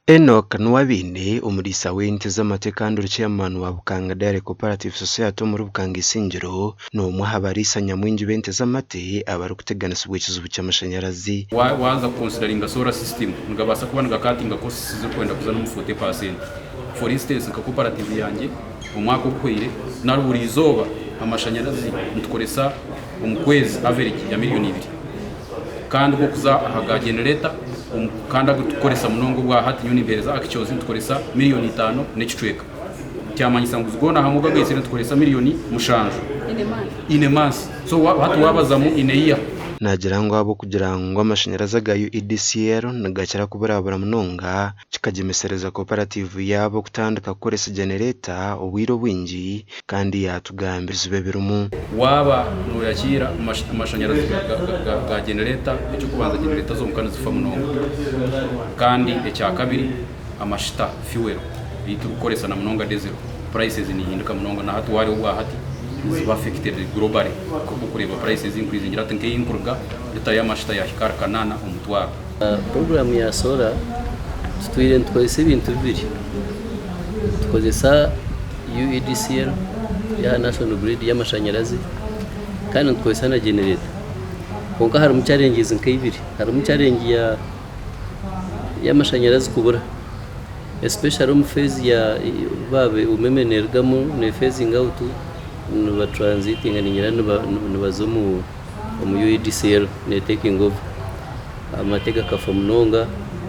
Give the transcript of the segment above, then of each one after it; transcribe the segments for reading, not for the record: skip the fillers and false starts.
Enock Nuwabiine, omuriisa w'ente z'amate kandi ori chairman wa Bukanga Dairy Cooperative Society omuri Bukanga Isingiro, n'omwe aha bariisa nyamwingi b'ente z'amate abarikuteganisibwa ekizibu ky'amashanyarazi. Waaza kuconsideringa solar system nigabaasa kuba nigacutinga costs zirikwenda kuza n'omu 40%. For instance nka cooperative yangye omwaka oguhweire nari buri izooba amashanyarazi nitukoresa omu kwezi average ya miriyoni ibiri kandi ogw'okuza aha ga generator kandi agu turikukoresa munonga obwa hati nyowe nimpeereza actuals nitukoresa miriyoni itaano n'ekicweka kyamanyisa ngu goona hamwe ogagaitsire nitukoresa miriyoni mushanju in a month so hati waabazamu in a year. Naagira ngu ahabw'okugira ngu amashanyarazi aga UEDCL nigakira kuburabura munonga, kikagyemesereza cooperative yaabo kutandika kukoresa genereeta obwire obwingi kandi yaatugamba ebizibu ebirimu. Waaba nooyakiira amashanyarazi ga genereeta, eky'okubanza genereeta zonka nizifa munonga kandi ekyakabiri amashita, fuel, ei turikukoresa na munonga diesel prices nihinduka munonga na hati wareeba obwahati niziba affected globally okureeba prices increasingire hati nk'ei nkuruga litre y'amashita yahika ahari kanaana omutwaro. Puroguraamu ya soora tutwire nitukozesa ebintu bibiri, nitukozesa UEDCL eya National Grid y'amashanyarazi kandi nitukozesa na genereeta kwonka harimu challenges nka ibiri, harimu challenge y'amashanyarazi kubura especially omu phase ya baaba umeme neerugamu ne phasing out niba transitinga ningira nibaza omu UEDCL ne taking over. Amate gakafa munonga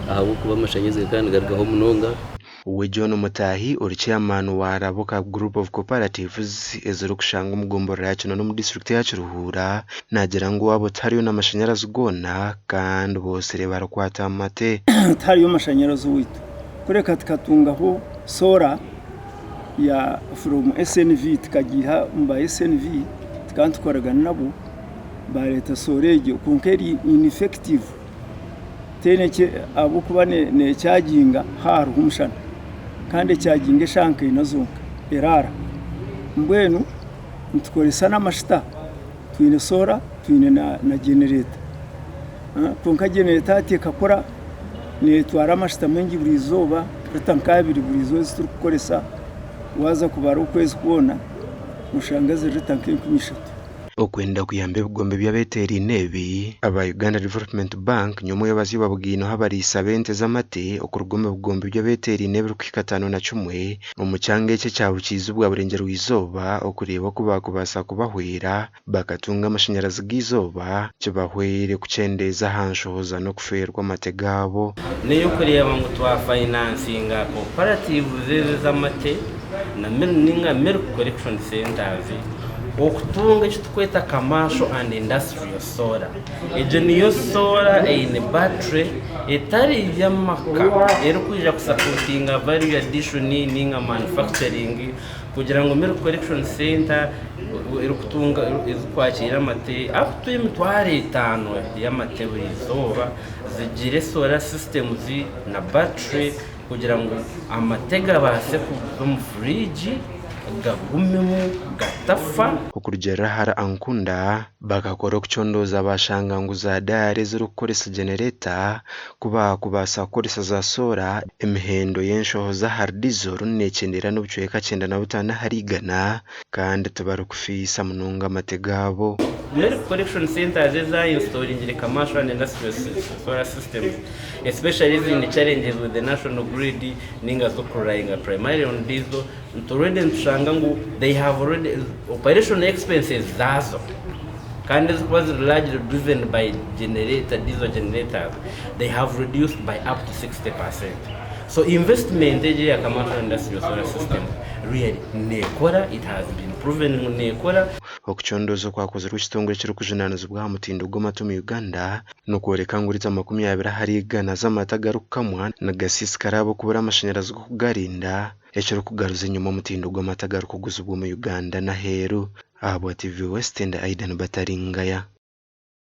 ahabw'okuba amashanyarazi gakaba nigarugaho munonga. We John Mutahi ori chairman wa Rabuka Group of Cooperatives ezirikushangwa omu gomborora ya Kinono omu disiturikiti ya Kiruhura naagira ngu abo tihariyo n'amashanyarazi goona kandi boosire barikwata amate. Tihariyo mashanyarazi owaitu kureka tukatungaho soora ya from SNV tukagiiha omu ba SNV tukaba nitukoragana nabo Baareeta soora egyo kwonka eri ineffective teine ki ahabw'okuba neekyaginga haaba hariho omushana kandi ekyaginga eshaaha nka ina zonka eraara. Mbwenu nitukoresa n'amashuta, twine soora twine na genereeta kwonka genereeta hati ekakora neetwara amashuta maingi buri izooba rita nk'abiri buri izooba ezi turikukoresa waaza kubara okwezi kwona noshanga ziri rita nk'enkumi ishatu. Okwenda kuyamba ebigombe by'abeteeraine ebi, aba Uganda Development Bank nyomwebazyo babugaineho abariisa b'ente z'amate okuruga omu bigombe by'abeteeraine ebirikuhika 51 omu kyanga eki ekya Bukiizi bwa Burengyerwa-izooba okureeba oku baakubaasa kubahwera bakatunga amashanyarazi g'eizooba kibahwere kukyendeeza aha nshohoza n'okufeerwa amate gaabo. N'ey'okureeba ngu twafayinansinga cooperatives ezi ez'amate na ninga milk collection centres okutunga eki turikweta commercial and industrial solar. Egyo niyo solar eine battery etari y'amaka erikwija kusapotinga value addition ninga manufacturing kugira ngu milk collection centre erikutunga erikwakiira amate up to emitwaro etaano y'amate buri izooba zigire solar systems na battery Kugira ngu amate gabaase kuza omu furiigi gagumemu gatafa. Okurugiirira ahari Ankunda, bakakora okucondooza baashanga ngu za daari ezirikukoresa genereeta ku baakubaasa kukoresa za soora, emihendo y'enshohoza ahari diesel neekyendeera n'obucweka 95 ahari igana kandi tibarikufiisa munonga amate gaabo. Milk collection centres eza instalingire commercial and industrial solar systems especially eziine challenges with the national grid ninga z'okurelyinga primarily on diesel already nitushanga ngu they have already operational expenses zaazo kandi ezikuba ziri largely driven by generator diesel generators they have reduced by up to 60%. So investment egi eya commercial industrial solar system really nekora it has been proven ngu nekora. Okucondooza okwakozirwe ekitongore ekirikujunaanizibwa aha mutindo gw'amata omu Uganda Nikworeka ngu rita 20% z'amata agarikukamwa nigasiisikara ahabw'okubura amashanyarazi g'okugarinda, ekirikugaruza enyima omutindo gw'amata agarikuguzibwa omu Uganda n'aheeru. Ahabwa TV West, ndi Aidan Bataringaya.